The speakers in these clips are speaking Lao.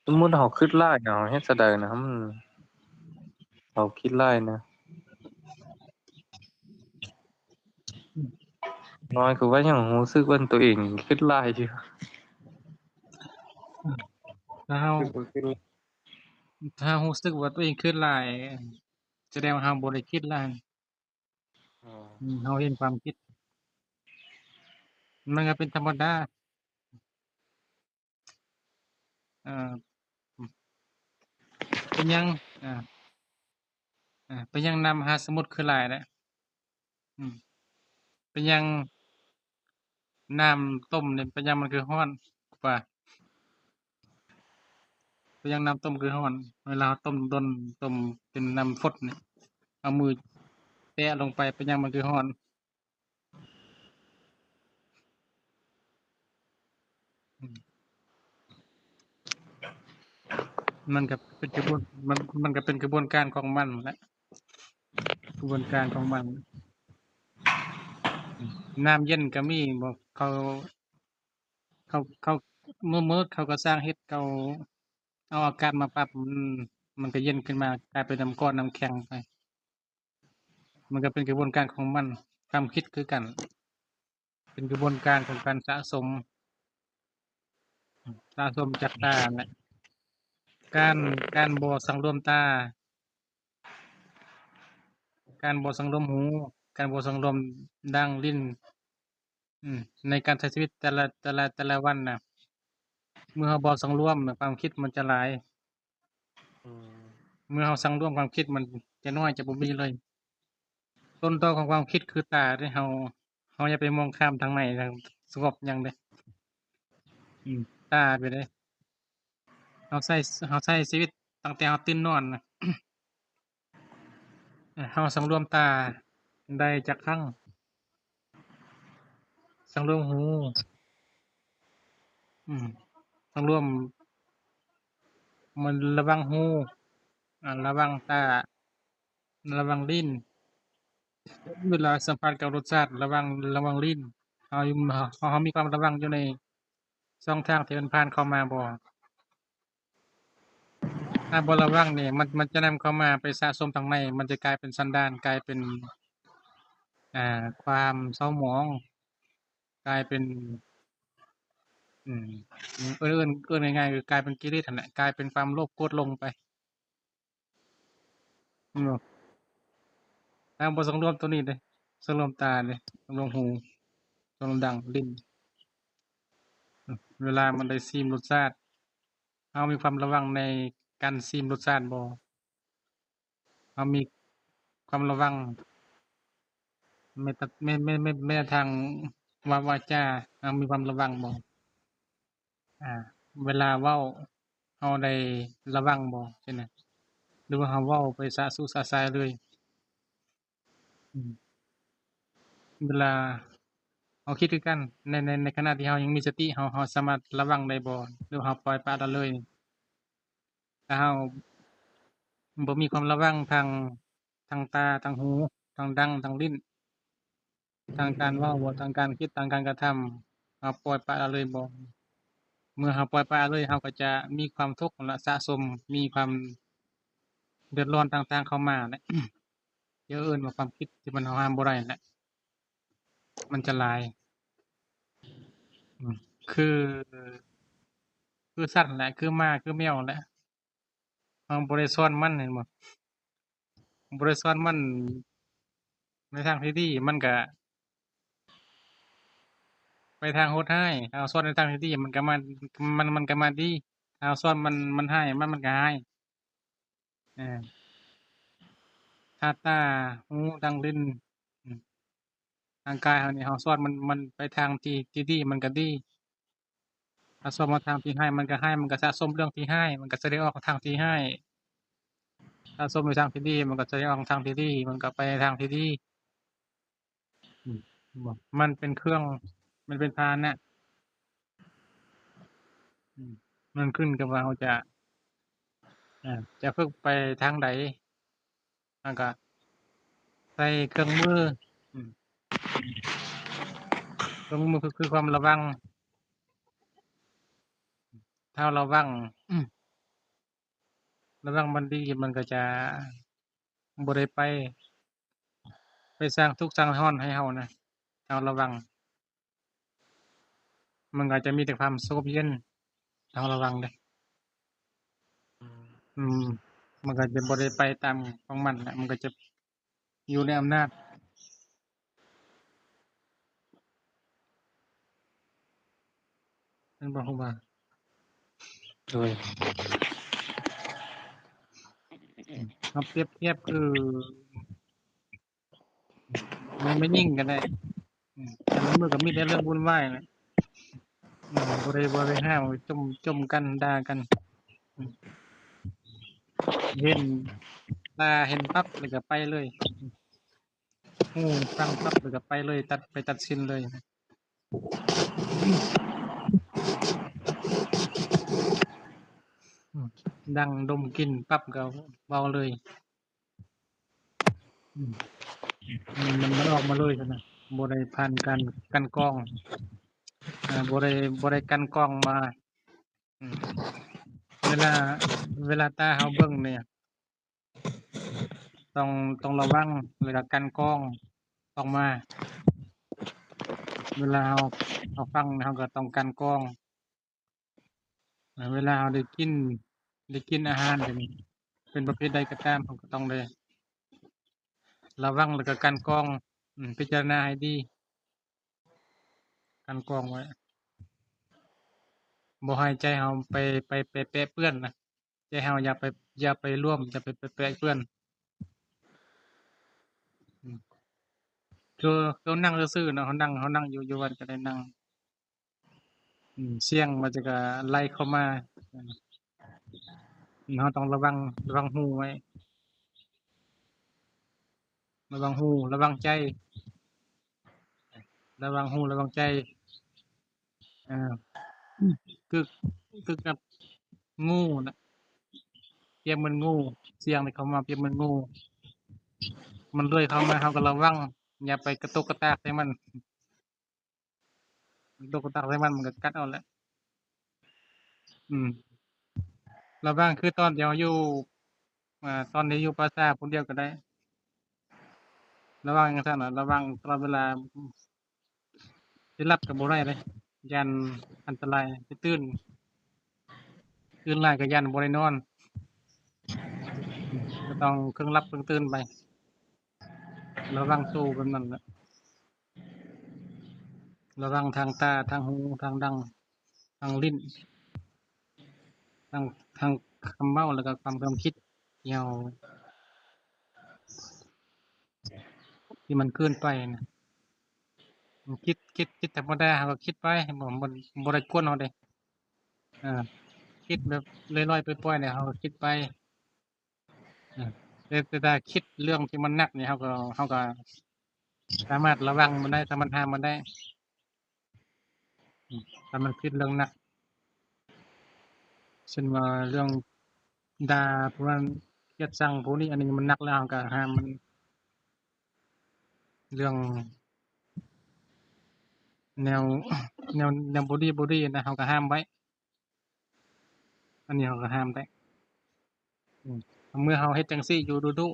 ສົມມຸດເຮົາຄິດຫຼາຍນະ ເຮົາເຮັດຊະໃດນະ ເຮົາຄິດຫຼາຍນະ ນ້ອຍຄືວ່າຍັງຮູ້ສຶກວ່າຕົວເອງຄິດຫຼາຍຢູ່. ຖ້າເຮົາ ຮູ້ສຶກວ່າຄິດ ຖ້າເຮົາຮູ້ສຶກວ່າຕົວເອງຄິດຫຼາຍ ສະແດງວ່າເຮົາບໍ່ໄດ້ຄິດຫຼາຍ. ອໍ ອືມ ເຮົາເຫັນຄວາມຄິດ ມັນກໍເປັນທຳມະດາ. ເອີ ເປັນຫຍັງ ເອີ ເປັນຫຍັງນ້ຳມະຫາສະໝຸດຄືຫຼາຍແທ້? ເປັນຫຍັງນ້ຳຕົ້ມນີ້ ເປັນຫຍັງມັນຄືຮ້ອນກວ່າ? ເປັນຫຍັງນ້ຳຕົ້ມຄືຮ້ອນ? ເວລາເຮົາຕົ້ມດົນ ຕົ້ມເປັນນ້ຳຟົດນີ້ ເອົາມືແຕະລົງໄປ ເປັນຫຍັງມັນຄືຮ້ອນ? ມັນກໍເປັນກະບວນ ມັນ ມັນກໍເປັນກະບວນການຂອງມັນແຫຼະ ກະບວນການຂອງມັນ. ນ້ຳເຢັນກໍມີ ບໍ່ ເຂົາ ເຂົາ ເຂົາ ເມື່ອ ເມື່ອເຂົາກໍສ້າງເຮັດ ເຂົາເອົາອາກາດມາປັບ ມັນ ມັນກໍເຢັນຂຶ້ນມາ ກາຍເປັນນ້ຳກ້ອນ ນ້ຳແຂງໄປ. ມັນກໍເປັນກະບວນການຂອງມັນ. ຄວາມຄິດຄືກັນ ເປັນກະບວນການຂອງການສະສົມ ສະສົມຈາກຕານັ້ນແຫຼະ. ການ ການບໍ່ສັງລວມຕາ ການບໍ່ສັງລວມຫູ ການບໍ່ສັງລວມດັງ ລີ້ນ ອືມ ໃນການໃຊ້ຊີວິດແຕ່ລະ ແຕ່ລະ ແຕ່ລະວັນນະ ເມື່ອເຮົາບໍ່ສັງລວມ ຄວາມຄິດມັນຈະຫຼາຍ. ອືມ ເມື່ອເຮົາສັງລວມ ຄວາມຄິດມັນຈະນ້ອຍ ຈະບໍ່ມີເລີຍ. ຕົ້ນຕໍຂອງຄວາມຄິດຄືຕາເດ້. ເຮົາ ເຮົາຢ່າໄປມອງຂ້າມທາງໃນ ທາງສະຫງົບຫຍັງເດ້. ອືມ ຕາໄປເດ້. ເຮົາໃຊ້ ເຮົາໃຊ້ຊີວິດຕັ້ງແຕ່ເຮົາຕື່ນນອນນະ ເຮົາສັງລວມຕາໄດ້ຈັກຄັ້ງ? ສັງລວມຫູ ອືມ ສັງລວມ ມັນລະວັງຫູ ອາ ລະວັງຕາ ລະວັງລີ້ນ ເວລາສຳຜັດກັບລົດຊາດ ລະວັງ ລະວັງລີ້ນ ເຮົາ ເຮົາ ເຮົາມີຄວາມລະວັງຢູ່ໃນຊ່ອງທາງທີ່ມັນຜ່ານເຂົ້າມາບໍ່? ຖ້າບໍ່ລະວັງນີ້ ມັນ ມັນຈະນຳເຂົ້າມາໄປສະສົມທາງໃນ ມັນຈະກາຍເປັນສັນດານ ກາຍເປັນ ອ່າ ຄວາມເສົ້າໝອງ ກາຍເປັນ ອືມ ເອີ້ນ ເອີ້ນ ເອີ້ນງ່າຍໆ ຄືກາຍເປັນກິເລດຫັ້ນແຫຼະ ກາຍເປັນຄວາມໂລບໂກດຫຼົງໄປ ແມ່ນບໍ່? ຖ້າບໍ່ສັງລວມໂຕນີ້ເດ້ ສັງລວມຕາເດ້ ສັງລວມຫູ ສັງລວມດັງ ລີ້ນ ເວລາມັນໄດ້ຊີມລົດຊາດ ເຮົາມີຄວາມລະວັງໃນການຊີມລົດຊາດບໍ່? ເຮົາມີຄວາມລະວັງ ແມ້ແຕ່ ແມ້ ແມ້ ແມ້ ແມ້ກະທັ່ງວາ ວາຈາ ເຮົາມີຄວາມລະວັງບໍ່? ອາ ເວລາເວົ້າ ເຮົາໄດ້ລະວັງບໍ່? ຈັ່ງໃດ ຫຼືວ່າເຮົາເວົ້າໄປສະຊຸສະຊາຍເລີຍ? ອືມ ເວລາເຮົາຄິດຄືກັນ ໃນ ໃນ ໃນຂະນະທີ່ເຮົາຍັງມີສະຕິ ເຮົາ ເຮົາສາມາດລະວັງໄດ້ບໍ່ ຫຼືເຮົາປ່ອຍປະລະເລີຍ? ຖ້າເຮົາບໍ່ມີຄວາມລະວັງທາງ ທາງຕາ ທາງຫູ ທາງດັງ ທາງລີ້ນ ທາງການເວົ້າ ທາງການຄິດ ທາງການກະທຳ ເຮົາປ່ອຍປະລະເລີຍບໍ່? ເມື່ອເຮົາປ່ອຍປະລະເລີຍ ເຮົາກໍຈະມີຄວາມທຸກຫັ້ນລະ ສະສົມ ມີຄວາມເດືອດຮ້ອນຕ່າງໆເຂົ້າມາແຫຼະ. ທີ່ເອີ້ນວ່າຄວາມຄິດທີ່ມັນເຮົາຫ້າມບໍ່ໄດ້ນັ້ນແຫຼະ ມັນຈະຫຼາຍ ອືມ ຄື ຄືສັດແຫຼະ ຄືໝາ ຄືແມວແຫຼະ ເຮົາບໍ່ໄດ້ສອນມັນ ເຫັນບໍ່? ບໍ່ໄດ້ສອນມັນໃນທາງທີ່ດີ ມັນກະໄປທາງໂຫດຮ້າຍ. ຖ້າເຮົາສອນໃນທາງທີ່ດີ ມັນກະມາ ມັນ ມັນກະມາດີ. ຖ້າເຮົາສອນມັນ ມັນຮ້າຍ ມັນ ມັນກະຮ້າຍ. ເອີ ທາດຕາ ຫູ ດັງ ລີ້ນ ອືມ ຮ່າງກາຍເຮົານີ້ ເຮົາສອນມັນ ມັນໄປທາງທີ່ ທີ່ດີ ມັນກະດີ. ຖ້າສອນມາທາງທີ່ຮ້າຍ ມັນກະຮ້າຍ ມັນກະສະສົມເລື່ອງທີ່ຮ້າຍ ມັນກະສະແດງອອກທາງທີ່ຮ້າຍ. ສະສົມໄປທາງທີ່ດີ ມັນກະສະແດງອອກທາງທີ່ດີ ມັນກະໄປທາງທີ່ດີ. ອືມ ມັນເປັນເຄື່ອງ ມັນເປັນພາຫະນະ. ອືມ ມັນຂຶ້ນກັບວ່າເຮົາຈະ ເອີ ຈະຝຶກໄປທາງໃດ ແລ້ວກະໃສ່ເຄື່ອງມື ອືມ ເຄື່ອງມືຄື ຄືຄວາມລະວັງ. ຖ້າເຮົາລະວັງ ອືມ ລະວັງມັນດີ ມັນກໍຈະບໍ່ໄດ້ໄປ ໄປສ້າງທຸກສ້າງຮ້ອນໃຫ້ເຮົານະ. ເຮົາລະວັງ ມັນກໍຈະມີແຕ່ຄວາມສະຫງົບເຢັນ ເຮົາລະວັງເດ້. ອືມ ມັນກໍຈະບໍ່ໄດ້ໄປຕາມຂອງມັນນະ ມັນກໍຈະຢູ່ໃນອຳນາດ. ແມ່ນບໍ່ ຄູບາ? ໂດຍ ເຮົາປຽບທຽບຄື ແມ່ນແມ່ຍິງກໍໄດ້ ອືມ ແຕ່ລະມື້ກໍມີແຕ່ເລື່ອງວຸ່ນວາຍແຫຼະ ອືມ ບໍ່ໄດ້ ບໍ່ໄດ້ຫ້າມ ຈົ່ມ ຈົ່ມກັນ ດ່າກັນ ອືມ ເຫັນ ຕາເຫັນປັບ ແລ້ວກໍໄປເລີຍ ຫູຟັງປັບ ແລ້ວກໍໄປເລີຍ ຕັດ ໄປຕັດສິນເລີຍ ອືມ ດັງດົມກິ່ນປັບ ກໍເວົ້າເລີຍ. ອືມ ມັນ ມັນ ມັນອອກມາເລີຍຊັ້ນນະ ບໍ່ໄດ້ຜ່ານການກັ່ນກອງ ອາ ບໍ່ໄດ້ ບໍ່ໄດ້ກັ່ນກອງມາ. ອືມ ເວລາ ເວລາຕາເຮົາເບິ່ງນີ້ ຕ້ອງ ຕ້ອງລະວັງ ເວລາກັ່ນກອງອອກມາ ເວລາເຮົາ ເຮົາຟັງ ເຮົາກໍຕ້ອງກັ່ນກອງ. ເວລາເຮົາໄດ້ກິນ ໄດ້ກິນອາຫານເປັນ ເປັນປະເພດໃດກໍຕາມ ເຮົາກໍຕ້ອງໄດ້ລະວັງ ແລ້ວກໍກັ່ນກອງ ອືມ ພິຈາລະນາໃຫ້ດີ ກັ່ນກອງໄວ້ ບໍ່ໃຫ້ໃຈເຮົາໄປ ໄປ ໄປແປະເປື້ອນນະ ໃຈເຮົາຢ່າໄປ ຢ່າໄປລວມ ຢ່າໄປ ໄປແປະເປື້ອນ ອືມ ຄື ຄືນັ່ງຊື່ໆເນາະ ເຮົານັ່ງ ເຮົານັ່ງຢູ່ ຢູ່ວັດກໍໄດ້ນັ່ງ ອືມ ສຽງມັນຈະກະໄຫຼເຂົ້າມາ ອືມ ເຮົາຕ້ອງລະວັງ ລະວັງຫູໄວ້ ລະວັງຫູ ລະວັງໃຈ ລະວັງຫູ ລະວັງໃຈ ອ່າ ຄື ຄືກັບງູນະ ປຽບເໝືອນງູ ສຽງທີ່ເຂົ້າມາປຽບເໝືອນງູ ມັນເລື່ອຍເຂົ້າມາ ເຮົາກໍລະວັງ ຢ່າໄປກະຕຸກກະຕາກໃສ່ມັນ. ຕົກກະຕັກໃສ່ມັນ ມັນກໍກັດເອົາແຫຼະ ອືມ ລະຫວ່າງຄືຕອນທີ່ເຮົາຢູ່ ອ່າ ຕອນທີ່ຢູ່ປ່າຊ້າຜູ້ດຽວກໍໄດ້ ລະຫວ່າງຈັ່ງຊັ້ນນະ ລະຫວ່າງຕະຫຼອດເວລາ ຊິຫຼັບກໍບໍ່ໄດ້ເດ້ ຢ້ານອັນຕະລາຍ ຊິຕື່ນ ຕື່ນຫຼາຍກໍຢ້ານບໍ່ໄດ້ນອນ ກໍຕ້ອງເຄິ່ງຫຼັບເຄິ່ງຕື່ນໄປ ລະຫວ່າງໂຕແບບນັ້ນແຫຼະ. ລະຫວ່າງທາງຕາ ທາງຫູ ທາງດັງ ທາງລີ້ນ ທັງ ທັງຄຳເວົ້າ ແລ້ວກໍຄວາມ ຄວາມຄິດທີ່ເຮົາ ທີ່ມັນເກີນໄປນະ ຄິດ ຄິດ ຄິດທຳມະດາ ເຮົາກໍຄິດໄປ ບໍ່ ບໍ່ ບໍ່ໄດ້ກວນເຮົາເດ້ ເອີ ຄິດແບບລອຍໆ ປ່ອຍໆ ເຮົາກໍຄິດໄປ. ເອີ ແຕ່ ແຕ່ຖ້າຄິດເລື່ອງທີ່ມັນໜັກນີ້ ເຮົາກໍ ເຮົາກໍສາມາດລະວັງມັນໄດ້ ສາມາດຫ້າມມັນໄດ້ ອືມ ຖ້າມັນຄິດເລື່ອງໜັກ ເຊັ່ນວ່າເລື່ອງດ່າຜູ້ນັ້ນ ກຽດຊັງຜູ້ນີ້ ອັນນີ້ມັນໜັກແລ້ວ ເຮົາກໍຫ້າມມັນ ເລື່ອງແນວ ແນວ ແນວບໍ່ດີ ບໍ່ດີນະ ເຮົາກໍຫ້າມໄວ້. ອັນນີ້ເຮົາກໍຫ້າມໄດ້ ອືມ ເມື່ອເຮົາເຮັດຈັ່ງຊີ້ຢູ່ດຸ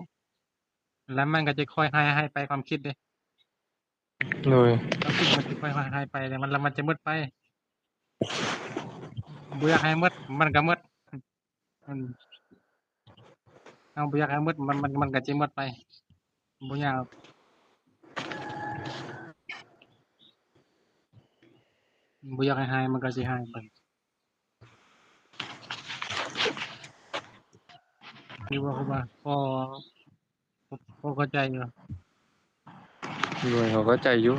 ໆ ແລ້ວມັນກໍຈະຄ່ອຍຫາຍ ຫາຍໄປຄວາມຄິດເດ້ ໂດຍ ຄວາມຄິດມັນຈະຄ່ອຍຫາຍ ຫາຍໄປ ແລ້ວມັນ ແລ້ວມັນຈະໝົດໄປ ບໍ່ຢາກໃຫ້ໝົດ ມັນກໍໝົດ ອືມ ເຮົາບໍ່ຢາກໃຫ້ໝົດ ມັນ ມັນ ມັນກໍຈະໝົດໄປ ບໍ່ຍາກ ບໍ່ຢາກໃຫ້ຫາຍ ມັນກໍຊິຫາຍໄປ. ຄືວ່າ ຄືວ່າ ພໍ ພໍເຂົ້າໃຈຢູ່ ໂດຍ ເຂົ້າໃຈຢູ່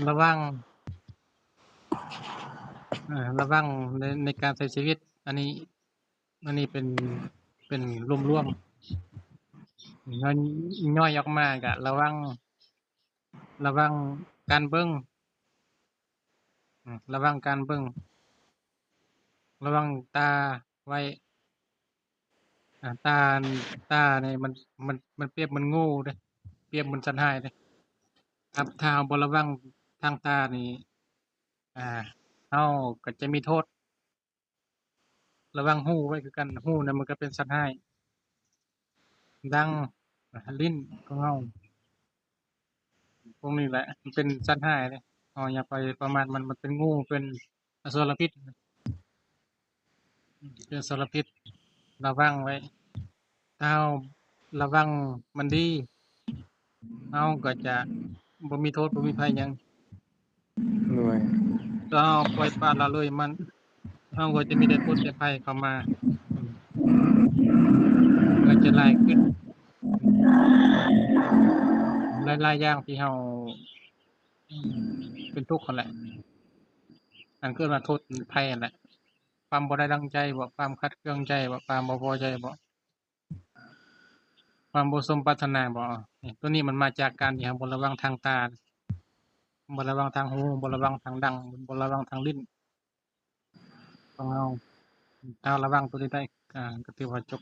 ລະຫວ່າງ ເອີ ລະຫວ່າງໃນ ໃນການໃຊ້ຊີວິດ ອັນນີ້ ອັນນີ້ເປັນ ເປັນລວມໆ ຍ່ອຍ ຍ່ອຍອອກມາກະລະຫວ່າງ ລະຫວ່າງການເບິ່ງ ອາ ລະຫວ່າງການເບິ່ງ ລະຫວ່າງຕາໄວ້ ອາ ຕາ ຕານີ້ມັນ ມັນ ມັນປຽບເໝືອນງູເດ້ ປຽບເໝືອນສັດຮ້າຍເດ້ ຖ້າ ຖ້າເຮົາບໍ່ລະວັງທາງຕານີ້ ອາ ເຮົາກໍຈະມີໂທດ. ລະວັງຫູໄວ້ຄືກັນ, ຫູນັ້ນມັນກໍເປັນສັດຮ້າຍ, ດັງ, ລີ້ນຂອງເຮົາ ພວກນີ້ແຫຼະ ມັນເປັນສັດຮ້າຍເດ້. ເຮົາຢ່າໄປປະໝາດມັນ, ມັນເປັນງູ ເປັນອະສວລະພິດ, ເປັນອະສວລະພິດ. ລະວັງໄວ້, ຖ້າເຮົາລະວັງມັນດີ ເຮົາກໍຈະບໍ່ມີໂທດ ບໍ່ມີໄພຫຍັງ. ໂດຍ ຖ້າເຮົາປ່ອຍປະລະເລີຍມັນ, ເຮົາກໍຈະມີແຕ່ໂທດແຕ່ໄພເຂົ້າມາ, ກໍຈະຫຼາຍຂຶ້ນ, ຫຼາຍໆຢ່າງທີ່ເຮົາເປັນທຸກຫັ້ນແຫຼະ. ອັນເອີ້ນວ່າໂທດໄພຫັ້ນແຫຼະ, ຄວາມບໍ່ໄດ້ດັ່ງໃຈບໍ, ຄວາມຂັດເຄືອງໃຈບໍ, ຄວາມບໍ່ພໍໃຈບໍ, ຄວາມບໍ່ສົມປາດຖະໜາບໍ. ນີ້ ຕົວນີ້ມັນມາຈາກການທີ່ເຮົາບໍ່ລະວັງທາງຕາ, ບໍ່ລະວັງທາງຫູ, ບໍ່ລະວັງທາງດັງ, ບໍ່ລະວັງທາງລີ້ນຂອງເຮົາ. ຖ້າເຮົາລະວັງຕົວນີ້ໄດ້ ກໍຖືວ່າຈົບ.